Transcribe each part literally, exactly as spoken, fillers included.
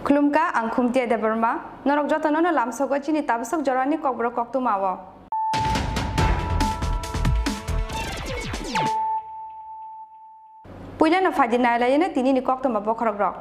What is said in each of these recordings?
Khulumkha, ang Khumtia Debbarma. Norok jotono no lamsogo chini tabasok jorani kokborok koktwma o. Puilano phaidi nailaino tinini koktwma bokhorokrok.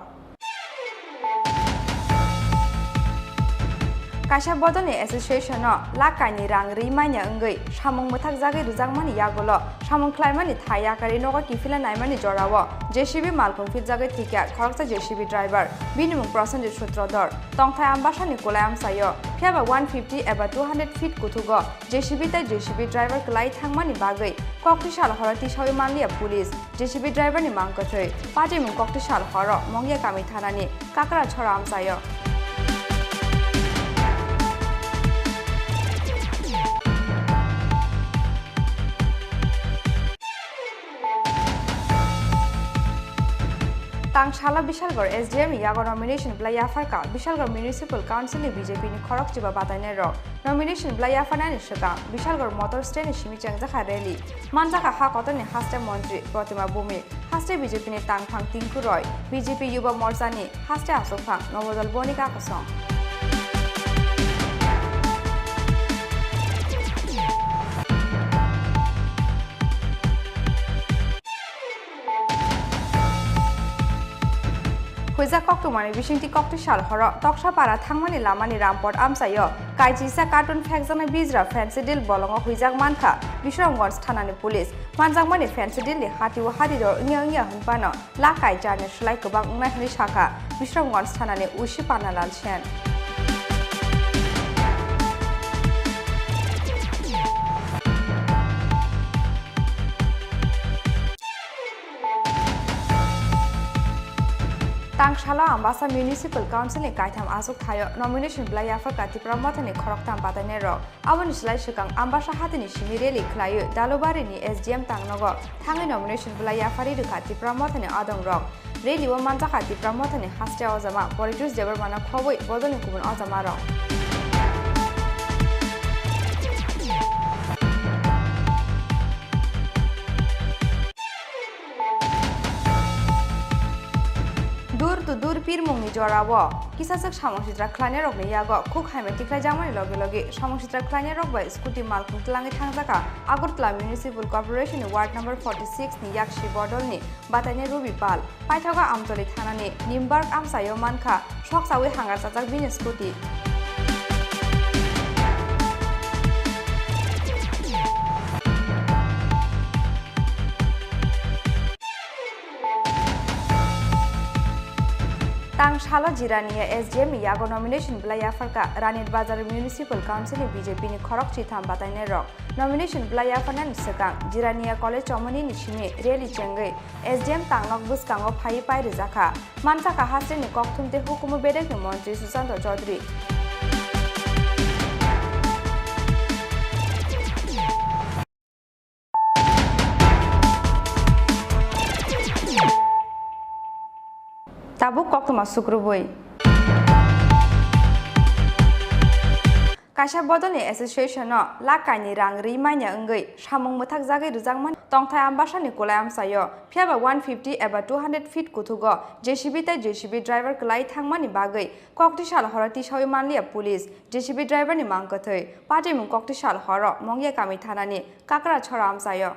Kaisa bodolni association-o lakh kainwi rang rwi manya wngwi samung mwthakjagwi rwjakmani yagulo samung khlaimani thai yakarwi nogo kiphilna naimani jorao J C B malkhung phitjagwi thwikha khoroksa J C B driver, bini mung Prosenjit Sutradhar, tongthai Ambasani kulai amchaio, phiyaba one fifty eba two hundred feet kuthugo J C B tei J C B driver kwlai thangmani bagwi koktwisa horo tisawi manliya police. J C B driver ni mang kwthwi, patimung koktwisa horo Mongya kami thanani Kakra Chhora amchaio. Tang salo Bishalgarh S D M ni yago nomination belai yapharkha Bishalgarh Municipal Council ni B J P ni khorok chiba batainai rok. Nomination belai yapharnani swkang Bishalgarh Motor Stand ni simi chengjakha rally. Manjakha ha kotorni haste montri Protima Bhumik, haste B J P ni tangphang Tinku Roy, B J P Yuba Morcha ni haste aswkphang Nobodol Bonika Kosong. Huijak koktwmani bisingtwi koktwisa horo Toksapara thangmani lamani rampot amchaio kaijisa carton phekjaknai bijra Phensedyl bolongo huijak mankha Bisramganj thanani police. Manjakmani Phensedyl ni hatio hadiro wngya wngya hwnphano lakh kai jarni slai kwbang wngnai hwnwi sakha Bisramganj thanani O C Panalal Sen. Tang salo Ambasa Municipal Council ni kaitham achuk thaio nomination belai yapharkha Tipra Mothani khoroktham batainai rok. Aboni slai swkang Ambasa hatini simi rally khlaiwi Dalubari ni S D M tangnogo thangwi nomination belai yapharwi rwkha Tipra Mothani adong rok. Rally o manjakha Tipra Mothani haste ojama Poritosh Debbarmano khobwi bodolni kubun ojama rok. Door to door pirmungni jorao kisachwk samung sitra khlainairokni yago khuk hamya tikhlaijakmani loge loge samung sitra khlainairok bai scooty malkhung twlangwi thangjakha Agartala Municipal Corporation ni Ward number forty six ni yaksi bodolni batainai Ruby Pal. Paithago Amtoli thanani Nimbark amchaio mankha sok chawi hangar chajak bini scooty. Tang salo Jirania S D M ni yago nomination belai yapharkha Ranit Bazar Municipal Council ni B J P ni khorok chitham batainai rok. Nomination belai yapharnani swkang Jirania College chomoni ni simi rally chengwi S D M tangnok bwskango phaiwi pai rwjakha. Manjakha hasteni kokthum tei hukumu bedekni montri Sushanta Chaudhary. Tabuk koktwma sukrubui. Kaisa bodolni association-o lakh kainwi rang rwi manya wngwi samung mwthakjagwi rwjakmani tongthai Ambasani kulai amchaio, phiyaba one fifty eba two hundred feet kuthugo J C B tei J C B driver kwlai thangmani bagwi koktwisa horo tisawi manliya police. J C B driver ni mang kwthwi, patimung koktwisa horo Mongya kami thanani Kakra Chhora amchaio.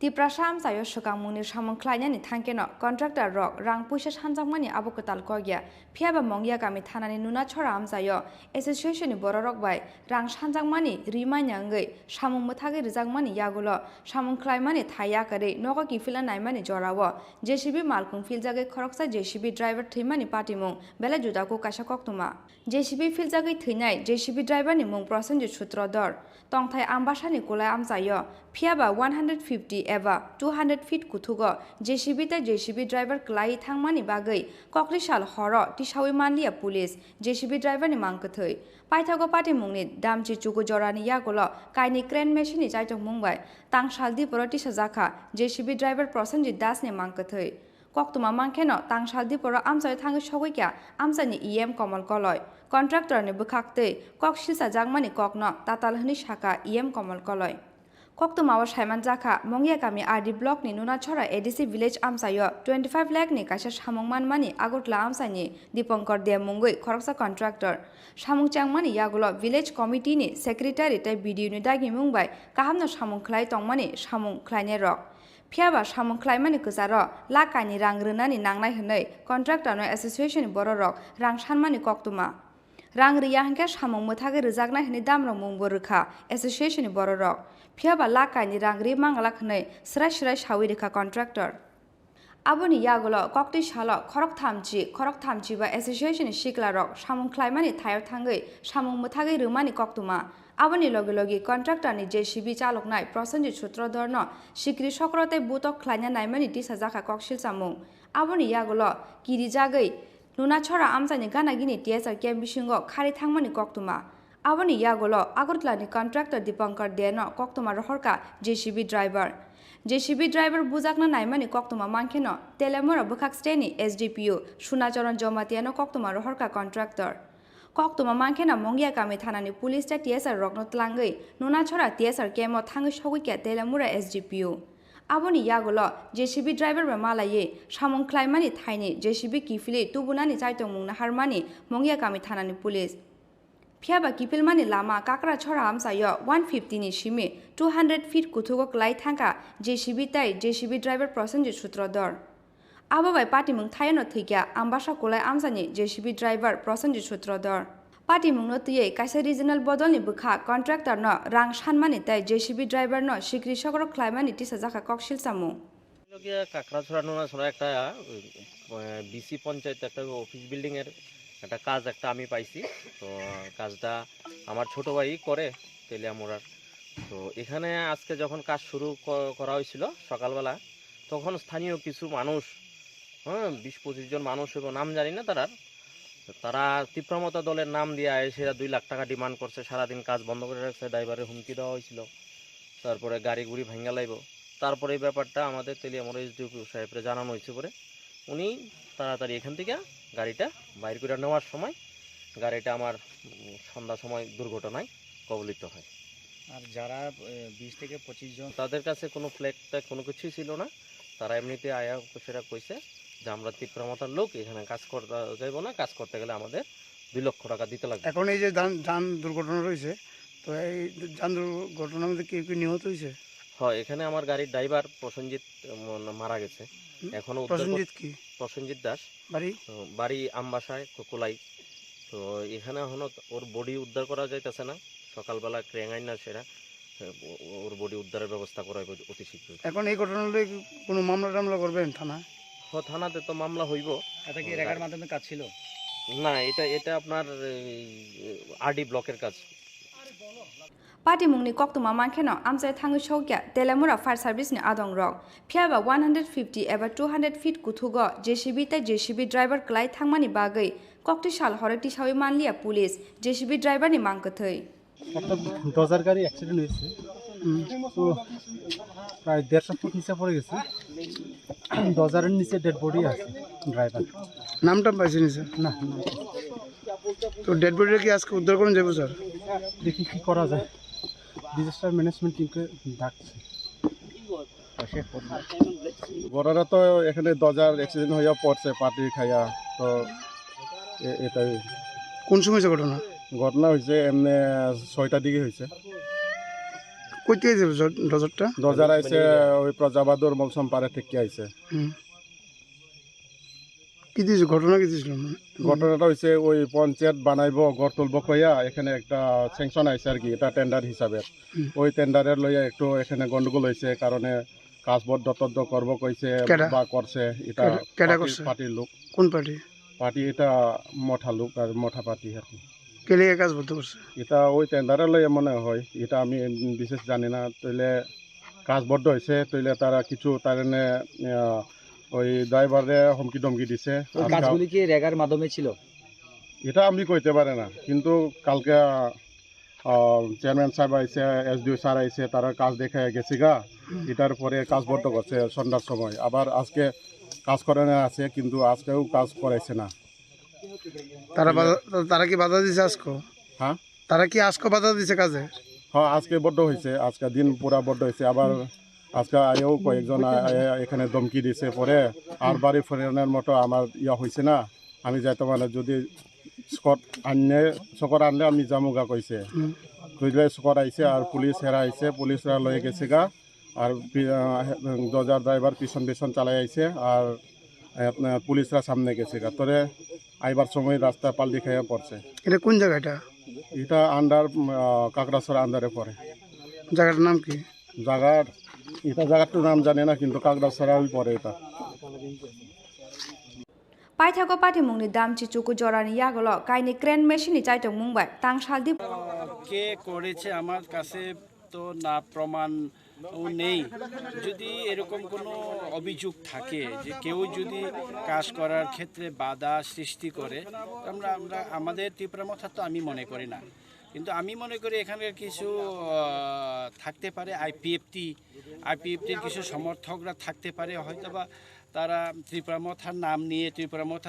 Tiprasa amchaio swkangmungni samung khlainani thangkeno contractor rok rang puisa sanjakmani abo kwtal kok ya. Phiyaba Mongya kami thanani Nunachhora amchaio association ni bororok bai rang sanjakmani rimanya wngwi samung mwthagwi rwjakmani yagulo samung khlaimani thai yakarwi nogo kiphilna naimani jorao J C B malkhung philjagwi khoroksa J C B driver thwimani patimung belai juda kuk kaisa koktwma. J C B philjagwi thwinai J C B driver ni mung Prosenjit Sutrodhor. Tongthai Ambasani kulai amchaio, phiyaba one hundred fifty eba two hundred feet kuthugo J C B tei J C B driver kwlaiwi thangmani bagwi kokri sal horo tisawi manliya police J C B driver ni mang kwthwi. Paithago patimungni Damchi chuku jorani yagulo kainwi crane machine ni chaitokmung bai tangsal diporo tisajakha J C B driver Prosenjit Das ni mang kwthwi. Koktwma mankheno tangsal diporo amchaio thangwi sogwi kha amchaini E M Komol Koloi. Contractor ni bwkhak twi kok silchajakmani kokno tatal hwnwi sakha E M Komol Koloi. Koktwmao saimanjakha Mongya kami R D block ni Nunachhora A D C village amchaio twenty five lakh ni kaisa samung manmani Agartala amchaini Dipankar Deb mungwi khoroksa contractor. Samung changmani yagulo village committee ni secretary tei B D O ni dagimung bai kahamno samung khlai tongmani samung khlainai rok. Phiyaba samung khlaimani kwcharo lakh kainwi rang rwnani nangnai hwnwi contractor-no association ni bororok rang sanmani koktwma. Rang rwya hwnkhe samung mwthagwi rwjaknai hwnwi damrok mungbo rwkha association ni bororok. Phiyaba lakh kainwi rang rwi manglak hwnwi swrai swrai sawi rwkha contractor. Aboni yagulo koktwi salo khorok thamchi, khorok thamchi ba association ni siklarok samung khlaimani thaio thangwi samung mwthagwi rwmani koktwma. Aboni logi logi contractor ni J C B chaloknai Prosenjit Sutrodhor no sikri sokro tei butok khlaina naimani tisajakha kok silchamung. Aboni yagulo kirijagwi Nunachhora amchaini gana gini T S R camp bisingo khari thangmani koktwma. Aboni yagulo Agartala ni contractor Dipankar Deb no koktwma rohorkha J C B driver. J C B driver bujakna naimani koktwma mankheno Telemura bwkhak steni S D P O Sunacharan Jamatia no koktwma rohorkha contractor. Koktwma mankheno Mongya kami thanani police tei T S R rokno tlangwi Nunachhora T S R camp o thangwi sogwi kha Telemura S D P O. Aboni yagulo J C B driver bai malaiwi samung khlaimani thaini J C B kiphilwi tubunani chaitokmung naharmani Mongya kami thanani police. Phiyaba kiphilmani lama Kakrachhora amchaio one fifty ni simi two hundred feet kuthugo kwlai thangkha J C B tei J C B driver Prosenjit Sutrodhor. Abo bai patimung thaiyano thwikha Ambasa kulai amchani J C B driver Prosenjit Sutrodhor. Patimungno twiwi kaisa regional bodolni bwkha contractor no rang sanmani tei J C B driver no sikri sokro khlaimani tisajakha kok silchamung. Logia Kakrachhora Nunachhora একটা, আহ, বিসি পঞ্চায়েত একটা office building এর একটা কাজ একটা আমি পাইছি। তো, আহ, কাজটা আমার ছোট ভাই করে তেলিয়ামুড়ার। তো এখানে আজকে যখন কাজ শুরু ক-, করা হয়েছিল সকালবেলা, তখন স্থানীয় কিছু মানুষ, হ্যাঁ, বিশ পঁচিশ জন মানুষ এবং নাম জানি না তারার, তারা তিপ্রামতা দলের নাম দিয়ে এসে দুই লাখ টাকা ডিমান্ড করছে, সারাদিন কাজ বন্ধ করে রাখছে, ড্রাইভারের হুমকি দেওয়া হয়েছিল, তারপরে গাড়ি গুড়ি ভাঙ্গা লাইব। তারপরে এই ব্যাপারটা আমাদের তেলিয়ামুড়া এসডিপিও সাহেবরে জানানো হয়েছে পরে উনি তাড়াতাড়ি এখান থেকে গাড়িটা বাইর করে নেওয়ার সময় গাড়িটা আমার, উম, সন্ধ্যা সময় দুর্ঘটনায় কবলিত হয়। আর যারা, এ, বিশ থেকে পঁচিশ জন তাদের কাছে কোনো ফ্ল্যাগ ট্ল্যাগ কোনো কিছুই ছিল না, তারা এমনিতে আয়া সেটা কইছে যে আমরা তিপ্রামতার লোক, এখানে কাজ করতে যাইব না, কাজ করতে গেলে আমাদের দুই লক্ষ টাকা দিতে লাগবে। এখন এই যে যান, যান দুর্ঘটনা রয়েছে, তো এই যান দুর্ঘটনার মধ্যে কেউ কি নিহত হয়েছে? হয়, এখানে আমার গাড়ির ড্রাইভার প্রসেনজিৎ, উম, মারা গেছে। হুম? এখনো উদ্ধার কর-, প্রসেনজিৎ কি? প্রসেনজিৎ দাস। বাড়ি? তো বাড়ি আমবাসায়, কোকুলাই। তো এখানে এখনো ওর বডি উদ্ধার করা যাইতেছে না, সকালবেলা ক্রেন আইন না সেটা, ও-, ওর বডি উদ্ধারের ব্যবস্থা করা হবে অতি শীঘ্রই। এখন এই ঘটনা নিয়ে কি কোনো মামলা টামলা করবেন থানায়? হ, থানাতে তো মামলা হইব। এটা কি ও, রেগার গাড়ি- মাধ্যমে কাজ ছিল? না, এটা, এটা আপনার এই আরডি ব্লকের কাজ। Patimungni koktwma mankheno amchai thangwi sokya Telemura Fire Service ni adongrok. Phiyaba one hundred fifty eba two hundred feet kuthugo J C B tei J C B driver kwlai thangmani bagwi kokti sal horo tisawi manliya police J C B driver ni mang kwthwi. একটা ডজার গাড়ি অ্যাক্সিডেন্ট হয়েছে। হুম। তো প্রায় দেড়শো ফুট নিচে পড়ে গেছে। ডজারের নিচে ডেড বডি আছে ড্রাইভার। নামটা পাইছেন স্যার? না, না। তো ডেড বডিটা কি আজকে উদ্ধার করুন যাবো স্যার? দেখি কি করা যায়, ডিজাস্টার ম্যানেজমেন্ট টিমকে ডাকছি। ঘটনা তো এখানে ডজার অ্যাক্সিডেন্ট হইয়া পড়ছে, পার্টি খাইয়া, তো এ-, এটাই। কোন সময় হয়েছে ঘটনা? ঘটনা হয়েছে এমনি ছয়টার দিকে হয়েছে। কইতে আইছে ডোজার-, ডোজারটা? ডোজার আইছে, ওই প্রজাবাদুর মলসম পারে থেকে আইছে। হুম। কি দিয়েছে? ঘটনা কি দিয়েছিল? মানে, ঘটনাটা হইছে ওই পঞ্চায়েত বানাইবো, ঘর তুলবো কইয়া এখানে একটা স্যাংশন আইছে আর কি, এটা টেন্ডার হিসাবে। হুম। ওই টেন্ডারের লইয়া একটু এখানে গন্ডগোল হইছে, কারণে কাজ বন্ধ টন্ধ করবো কইছে কেডা? বা করছে, এটা কেডা, কেডা পার্টি, করছে? পার্টির লোক। কোন পার্টি? পার্টি এটা মঠা লোক আর মঠা পার্টি আর কি। কে লিগে কাজ বন্ধ করছে? এটা ওই টেন্ডারের লইয়া মনে হয়, এটা আমি বিশেষ জানি না। তাইলে কাজ বন্ধ হয়েছে, তাইলে তারা কিছু তার এনে, আহ, ওই ড্রাইভাররে হুমকি ধমকি দিছে। ওই আজকে কাজগুলি কি রেগার মাধ্যমে ছিল? এটা আমি কইতে পারি না, কিন্তু কালকে, আহ, চেয়ারম্যান সাহেব আইছে, এসডিও স্যার আইছে, তারা কাজ দেখে গেছে গা। এটার পরে কাজ বন্ধ করছে সন্ধ্যার সময়, আবার আজকে কাজ করানো আছে, কিন্তু আজকেও কাজ করাইছে না। তারা বাধা, তারা কি বাধা দিছে আজকে? হ্যাঁ? তারা কি আজকে বাধা দিছে কাজে? হ্যাঁ, আজকে বন্ধ হয়েছে, আজকে দিন পুরা বন্ধ হয়েছে। আবার আজকে আয়ও কয়েকজন আ-, আ-, এখানে ধমকি দিছে, পরে আর বাড়ি ফেরানোর মতো আমার ইয়া হয়েছে না। আমি যাইতে মানে যদি স্কট আনলে, স্কট আনলে আমি যামুগা কইছে। হুম। তুইলে স্কট আইছে আর পুলিশ হেরা আইছে, পুলিশরা লয়ে গেছে গা। আর পি-, আহ, ডোজার ড্রাইভার পিছন পিছন চালাই আইছে, আর, আহ, আপনার পুলিশরা সামনে গেছে গা। তোরে আইবার সময় রাস্তা পাল্টি খাইয়া পড়ছে। এটা কোন জায়গা এটা? এটা আন্ডার, উম, আহ, কাকড়াছড়া আন্ডারে পড়ে। জায়গাটার নাম কি? জায়গার, এটা জায়গার তো নাম জানি না, কিন্তু কাকড়াছড়াই পড়ে এটা। Paithago patimungni damchi chuku jorani yagulo kainwi crane machine ni chaitokmung bai tangsaldi. কে করেছে আমার কাছে তো না প্রমাণ ও নেই। যদি এরকম কোনো অভিযোগ থাকে যে কেউ যদি কাজ করার ক্ষেত্রে বাধা সৃষ্টি করে, আমরা, আমরা, আমাদের ত্রিপুরা মথা তো আমি মনে করি না। কিন্তু আমি মনে করি এখানকার কিছু, আহ, থাকতে পারে আইপিএফটি, আইপিএফটির কিছু সমর্থকরা থাকতে পারে, হয়তোবা তারা ত্রিপুরা মথার নাম নিয়ে ত্রিপুরা মথা